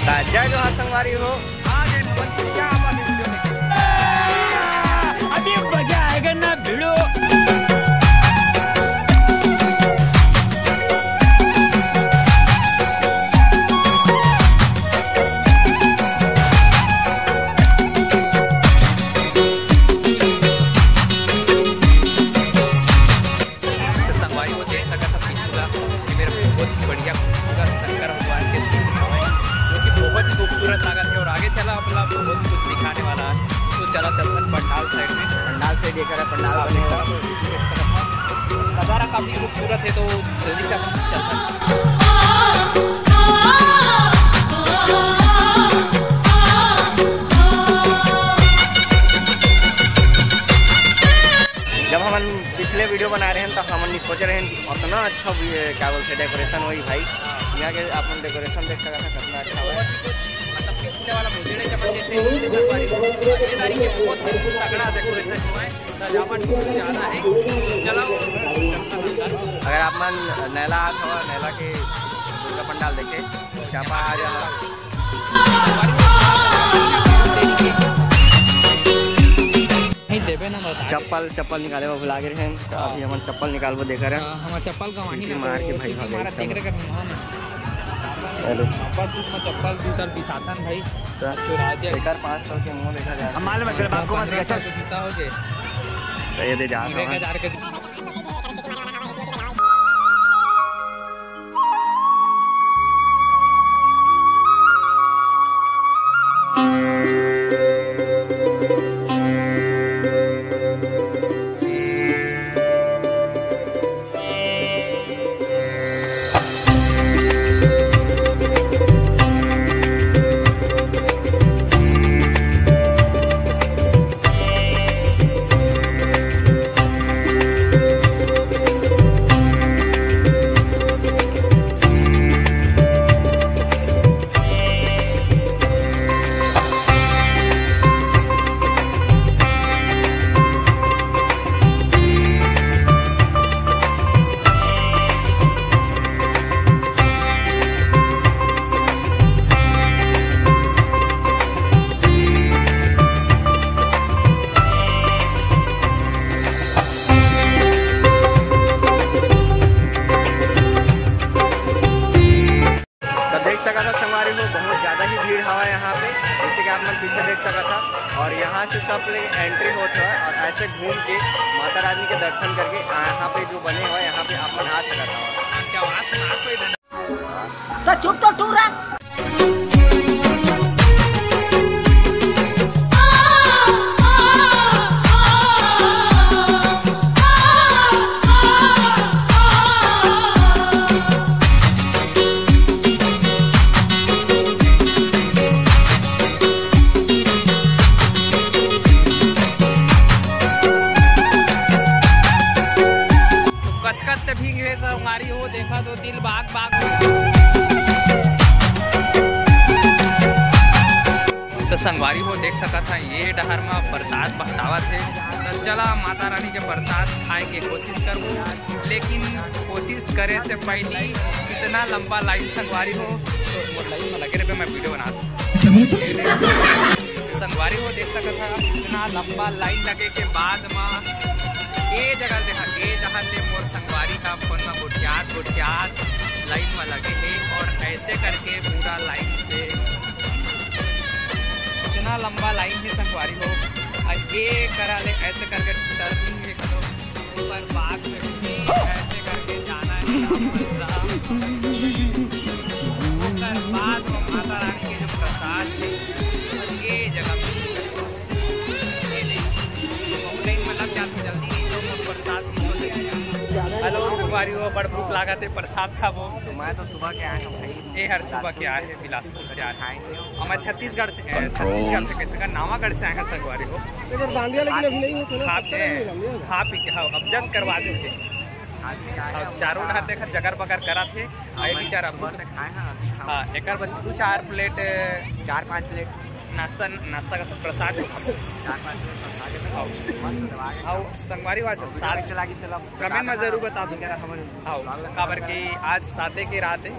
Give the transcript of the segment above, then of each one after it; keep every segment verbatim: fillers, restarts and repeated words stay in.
जय जोहार संगवारी हो। अभी मजा आएगा ना भिड़ो। तो संगवारी हो देख सकत ह पीछू ला, ये मेरा बहुत बढ़िया खूबसूरत शंकर भगवान के चित्र हवय, जो कि बहुत ही खूबसूरत लागत है। और आगे चला अपना बहुत कुछ दिखाने वाला है, तो चला चलते हैं पंडाल साइड में। पंडाल साइड ये करा, पंडाल हाँ, बने देख हुआ। सकत हो, देख सकत हो। नज़ारा काफ़ी खूबसूरत है, तो जल्दी से अपन चलते हैं। जब हमन पिछले वीडियो बनाए रहेन, त हमन नी सोचे रहेन कि अतना अच्छा भी, ए, का बोलथे, डेकोरेशन होई भाई। यहाँ के अपन डेकोरेशन देख सकत ह, कितना अच्छा हुआ है। बहुत ही कुछ, मतलब, पिछले वाला मुझे नहीं समझ जैसे, जैसे हमारी रिश्तेदारी के बहुत ही तगड़ा डेकोरेशन हुआ है, सजावट बहुत ज़्यादा है। चलो, अगर आप मन नैला आत हवा, नैला के दुर्गा पंडाल देखे, चांपा आ जाओ। नहीं देबे ना बता। चप्पल, चप्पल निकाले बर भुला गे रहेन, त अभी हमन चप्पल निकालबो देख रहे हैं। हाँ, हमर चप्पल गंवाही सीटी ना, मार तो के भाई सीटी भागे मारत सब। देख रहे हैं, हाँ ना। हेलो। चप्पल जूता में चप्पल जूता बिसाथन भाई। तो चुरा दिया। एकर पाँच सौ के मुंह देखा जा रहा है। हम मालूम है, तेरे बाप को मत सिखा। पाँच सौ के जूता हो गए। तो ये दे जा रहा हूँ। हजार के तो देख सकत ह संगवारी हो, बहुत ज़्यादा ही भीड़ हवा यहाँ पे, जैसे कि आप मन पीछे देख सकत ह। और यहाँ से सब लोग एंट्री होत है और ऐसे घूम के माता रानी के दर्शन करके यहाँ पे जो बने हुए, यहाँ पे आप मन आ सकत ह। तो चुप तो टूरा। तो कचकच से भीग रहे संगवारी हो, देखा तो दिल बाग बाग। तो संगवारी हो देख सकत ह, ये डहर म प्रसाद बंटावत हे। तो चला माता रानी के प्रसाद खाए के कोशिश करबो, लेकिन कोशिश करे से पहली इतना लंबा लाइन संगवारी हो, तो मोर लाइन में लगे रहे, मैं वीडियो बना दूँ। संगवारी हो देख सकत ह, इतना लंबा लाइन लगे के बाद म ए जगह देखा, ए जगह से मोर संगवारी का फोन में गोठियात गोठियात लाइन में लगे हे और ऐसे करके पूरा लाइन से इतना लंबा लाइन हे संगवारी हो। और ये करा ले ऐसे करके टर्निंग हे करो, ऊपर बाग में ऐसे करके जाना है। ओकर बाद में माता रानी के जो प्रसाद हे, ये जगह पे ये ले। बहुत टाइम में लग जाते, जल्दी नहीं तो प्रसाद भी हो जाए। हेलो संगवारी हो, बड़ भूख लागत हे, प्रसाद खाबो। तो मैं तो सुबह के आया हूँ भाई। ए हर सुबह के आए हे बिलासपुर से आए हे। हम छत्तीसगढ़ से, ए, छत्तीसगढ़ से कहते हैं, नावागढ़ से आए हे संगवारी हो। इधर डांडिया लेकिन अभी नहीं होते ना, खा पत्थर के, नहीं मिला, नहीं। खा पी के, हाँ, अब जस्ट करवा देते। अब चारों डहर देखा जगर बगर करत हे। हाँ, अभी मैं बेचारा सुबह से खाए हैं, अभी खाऊँ। हाँ, एकर बाद दू चार प्लेट, चार पाँच प्लेट नाश्ता, नाश्ता का तो प्रसाद है। चार पाँच प्लेट प्रसाद है, खाओ। मस्त दबा के हाँ, खाओ। संगवारी आज और वीडियो सात कैसे लागी, चलो, comment में जरूर बताओ। हाँ, काबर कि आज साते के रात है।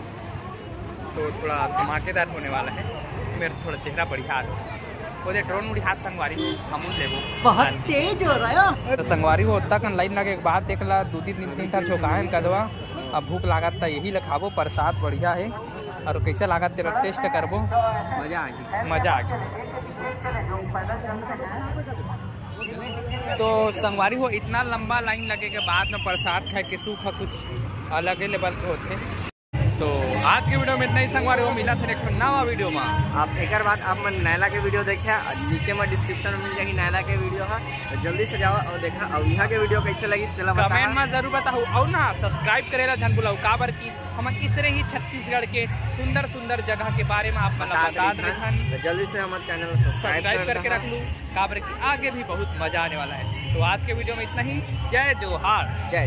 तो थोड़ा धमाकेदार होने वाला है, मेरा थोड़ा चेहरा बढ़िया आ। ओदे ड्रोन उड़ी हाथ संगवारी, हमू लेबो। बहुत तेज हो रहा है। तो संगवारी हो, ओतका कन लाइन लगे के बाद देख ला, दू तीन, तीन, तीन ठा झोंकाए हन कदवा। अब भूख लागत त यही ल खाबो, प्रसाद बढ़िया है। और कैसे लागत तेला टेस्ट करबो। मजा आ गया। मजा आ गया। तो संगवारी हो, इतना लंबा लाइन लगे के बाद में प्रसाद खाए के सुख ह कुछ अलग ही लेवल के होथे। तो आज के वीडियो में इतना ही संगवारी हो, मिलत हन एक ठो नवा वीडियो में। आप एकर बाद आप मन नैला के वीडियो देखिया, और नीचे में डिस्क्रिप्शन में मिल जाही नैला के वीडियो हा, तो जल्दी से जावा और देखा। और यहाँ के वीडियो कैसे लगिस तेला बताहा। कमेंट में जरूर बताहू, और ना सब्सक्राइब करेला झन भुलाहू, काबर कि हमन इसरे ही छत्तीसगढ़ के सुंदर सुंदर जगह के बारे में आप मन ला बतात बतात रहिथन। रहिथन। तो जल्दी से हमर चैनल सब्सक्राइब सब्सक्राइब कर करके दहा। रख लू, काबर कि आगे भी बहुत मजा आने वाला है। तो आज के वीडियो में इतना ही। जय जोहार। जय जोहार।